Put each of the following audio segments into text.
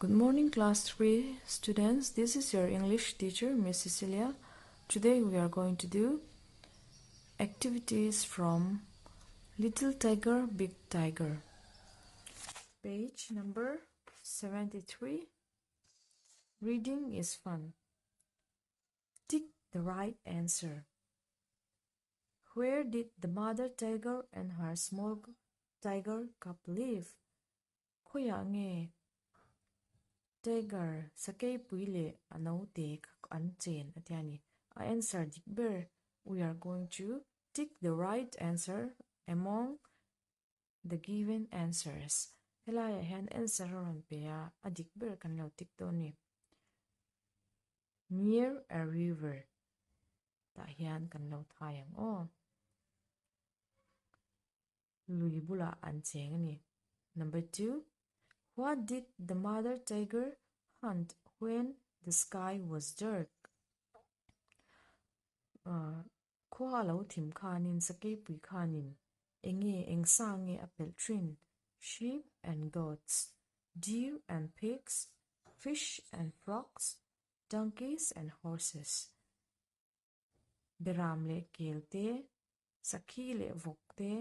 Good morning class 3 students. This is your English teacher Miss Cecilia. Today we are going to do activities from Little Tiger Big Tiger. Page number 73. Reading is fun. Tick the right answer. Where did the mother tiger and her small tiger cub live? Khawiah nge tiger sakei pui leh a naute kha an chen a tia ni. A answer dik ber we are going to tick the right answer among the given answers. Helaiah hian answer a rawn pe a, a dik ber kan lo tick dawn a ni. Near a river tah hian kan lo thai ang aw. Lui bulah an cheng a ni. Number 2. What did the mother tiger hunt when the sky was dark? Khua a lo thim khanin sakei pui khanin enge eng sa nge a pelh thin? Sheep and goats, deer and pigs, fish and frogs, donkeys and horses. Beram leh kel te, sakhi leh vawk te,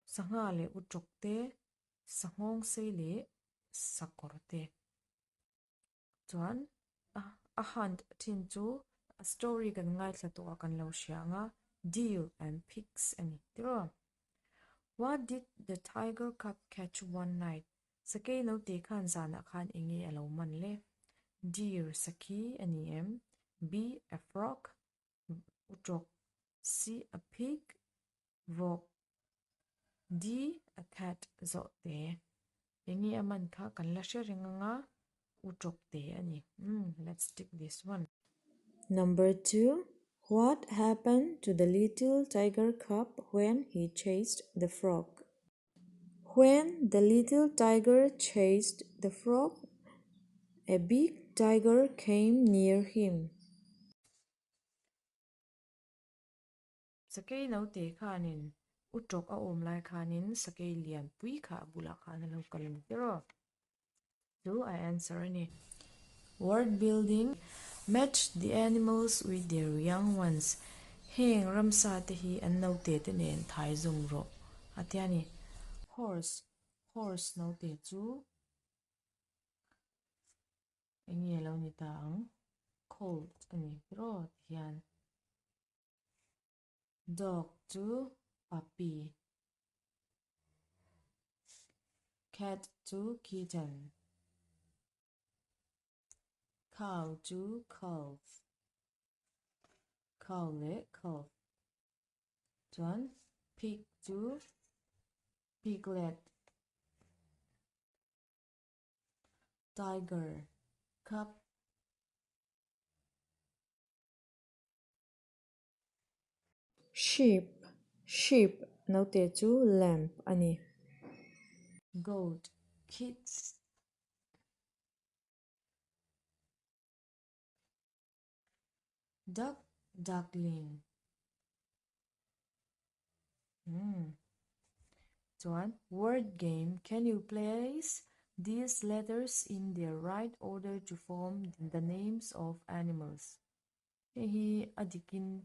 sangha leh utrawk te, sanghawng sei leh sakawr te. Chuan a hunt thin chu a story kan ngaithla tawh a kan lo hria ang a, deer and pigs a ni tiraw. What did the tiger cub catch one night? Sakei naute khan zanah khan eng nge a lo man le? Deer sakhi a ni em? B a frog, utrawk, C a pig, vawk, D a cat, zawhte. Eng nge a man kha kan la hre reng ang a, utrawk te a ni. Umm let's tick this one. Number 2. What happened to the little tiger cub when he chased the frog? When the little tiger chased the frog, a big tiger came near him. Sakei naute khanin utrawk a awm lai khanin sakei lian pui kha a bulah khan a lo kal a ni tiraw? Chu a answer a ni. Word building, Match the animals with their young ones, Heng ramsa te hi an naute te nen thai zum rawh a tia ni. Horse, Horse naute chu eng nge lo ni ta ang? Colt a ni tiraw tihian. Dog chu puppy. Cat chu kitten. Cow chu calf. Cow leh calf. Chuan pig chu piglet. Tiger, cub. Sheep, sheep naute chu lamb a ni. Goat, kid. Duck, duckling. Hmm. Chuan word game, can you place these letters in their right order to form the names of animals? Hei hi a dikin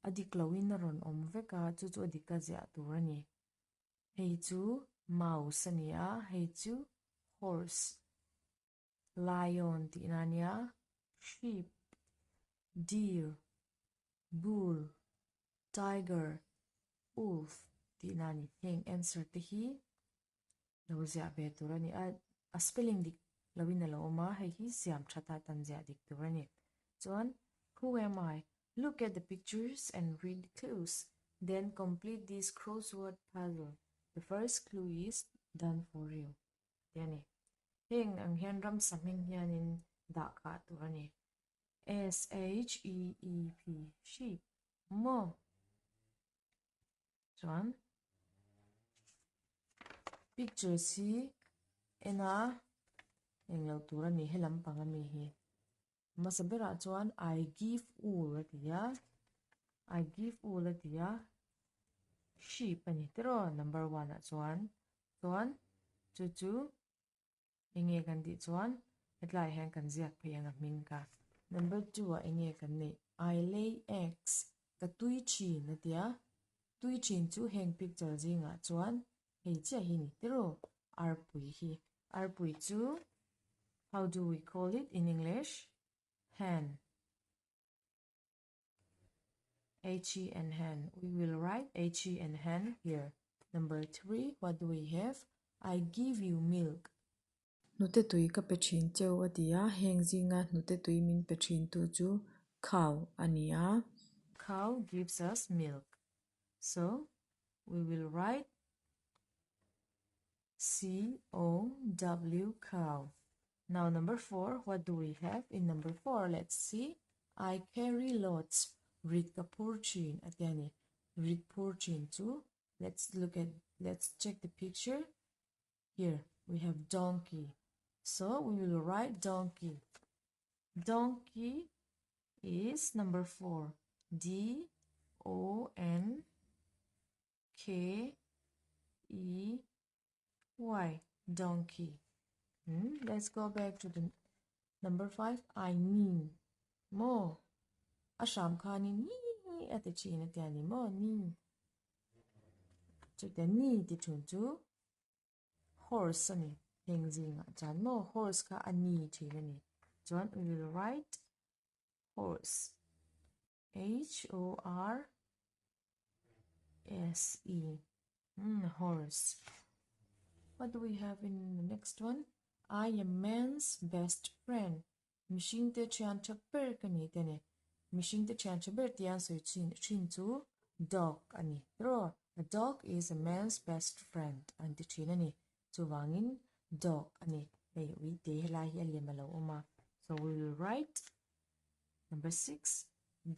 a dik loin a rawn awm vek a, chu chu a dik a ziah tur a ni. Hei chu mouse a ni a, hei chu horse, lion tihna a nia, sheep, deer, bull, tiger, wolf tihna a ni. Heng answer te hi lo ziah ve tur a ni a, a spelling dik loin a lo awm a, hei hi siam that a tan ziah dik tur a ni. Chuan, Who am I? Look at the pictures and read the clues. Then complete this crossword puzzle. The first clue is done for you. Tih a ni. Heng ang hian ramsa hming hianin dah kah tur a ni. S H E E P, sheep. Maw? Chuan pictures hi en a englo tur a ni he lampang ami hi hmasa berah chuan I give wool a ti a I give wool a ti a sheep a ni tiraw number one ah chuan chuan chu chu. Enge kan tih chuan hetlaiah hian kan ziak phei ang a hming kha. Number 2 ah enge kan neih? I lay eggs, ka tui thin a tia. Tui thin chu heng picture zingah chuan hei chiah hi ni tiraw arpui hi. Arpui chu how do we call it in English? Hen. H-E-N hen. We will write H-E-N hen here. Number 3, what do we have? I give you milk. Hnute tui ka pe thin cheu a ti a, heng zinga hnute tui min pe thin tu chu cow a ni a. Cow gives us milk. So, we will write C-O-W cow. Now number 4, what do we have in number 4? Let's see. I carry loads. Rit ka phur thin a tia ni. Rit phur thin chu let's look at let's check the picture. Here we have donkey. So we will write donkey. Donkey is number 4. D O N K E Y donkey. Hmm? Let's go back to the number 5. I ni mo a hram khanin ni a ti thin a tia ni maw ni chutia ni ti thun chu horse a ni heng zingah chuan maw horse kha a ni thin a ni chuan we will write horse H O R S E hmm, horse what do we have in the next one I am man's best friend mihring te thian tha ber ka ni te ni mihring te thian tha ber tia an sawi thin thin chu dog a ni tiraw a dog is a man's best friend an ti thin a ni chuvangin dog a ni hei ui te helai hi a lem a lo awm a so we will write Number 6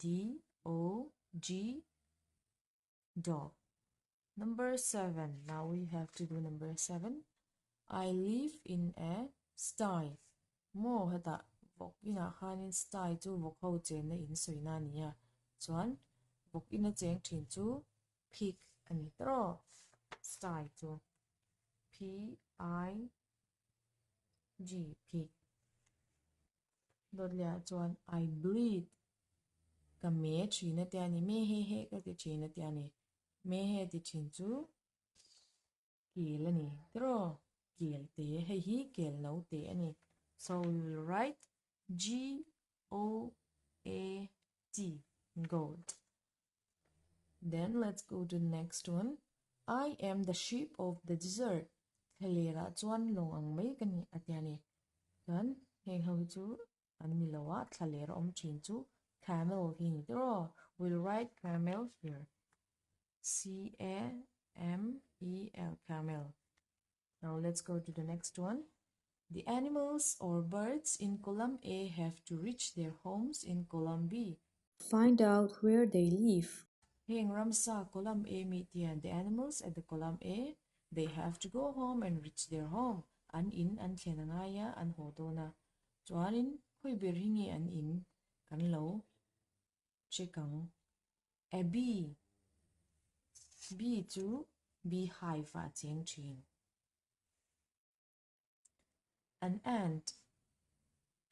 D O G dog. Number 7 now we have to do number 7 I live in a sty. Maw hetah vawk inah khanin sty chu vawk ho chenna in sawina a ni a chuan vawk ina cheng thin chu pig a ni tawh sty chu P I G pig. Dawt leh ah chuan I bleed ka me thin a tia ni me he he ka ti thin a tia ni me he ti thin chu kel a ni tiraw kel te hei hi kel no te a ni so we will write G O A T goat then let's go to the next one I am the ship of the desert thlaler ah chuan lawng ang mai ka ni a tia ni. Chuan heng ho hi chu an ni lo a, thla ler a awm thin chu camel hi ni tawh aw. We'll write camel here. C A M E L camel. Now let's go to the next one. The animals or birds in column A have to reach their homes in column B. Find out where they live. Heng ramsa column A mi tian the animals at the column A They have to go home and reach their home, an in an thlen a ngai a, an haw dawn a. Chuanin khawi ber hi nge an in kan lo check ang. A bee, bee chu beehive ah a cheng thin. An ant,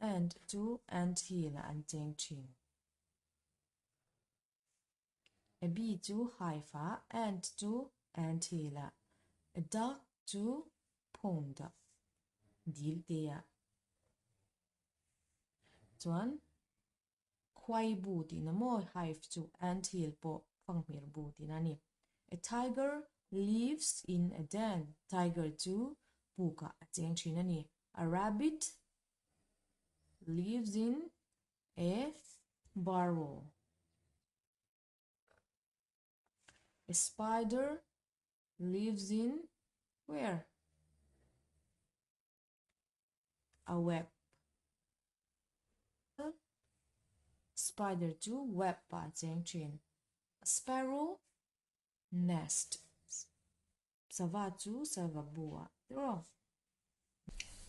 ant chu ant hill ah an cheng thin. A bee chu hive ah, ant chu ant hill ah, a duck chu pond ah, dil te ah. Chuan khuai bu tihna maw hive chu ant hill pawh fanghmir bu tihna a ni. A tiger lives in a den, tiger chu pukah a cheng thin a ni. A rabbit lives in A burrow. A spider lives in where? A web. Spider chu web ah a cheng thin. A sparrow nest. Sava chu sava bu ah tiraw.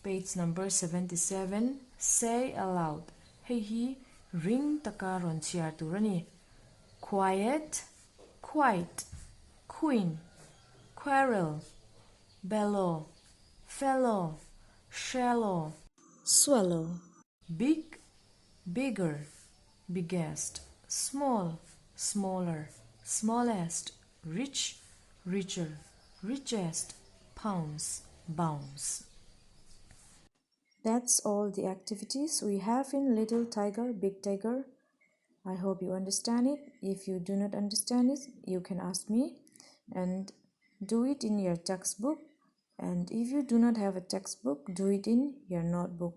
Page number 77, Say aloud, Hei hi ring taka rawn chhiar tur a ni. Quiet, quite, queen, quarrel, bellow, fellow, Shallow. Swallow. Big, bigger, biggest, small, smaller, smallest, rich, richer, richest, pounce, bounce. That's all the activities we have in Little Tiger, Big Tiger. I hope you understand it. If you do not understand it, you can ask me and do it in your textbook. And if you do not have a textbook, do it in your notebook.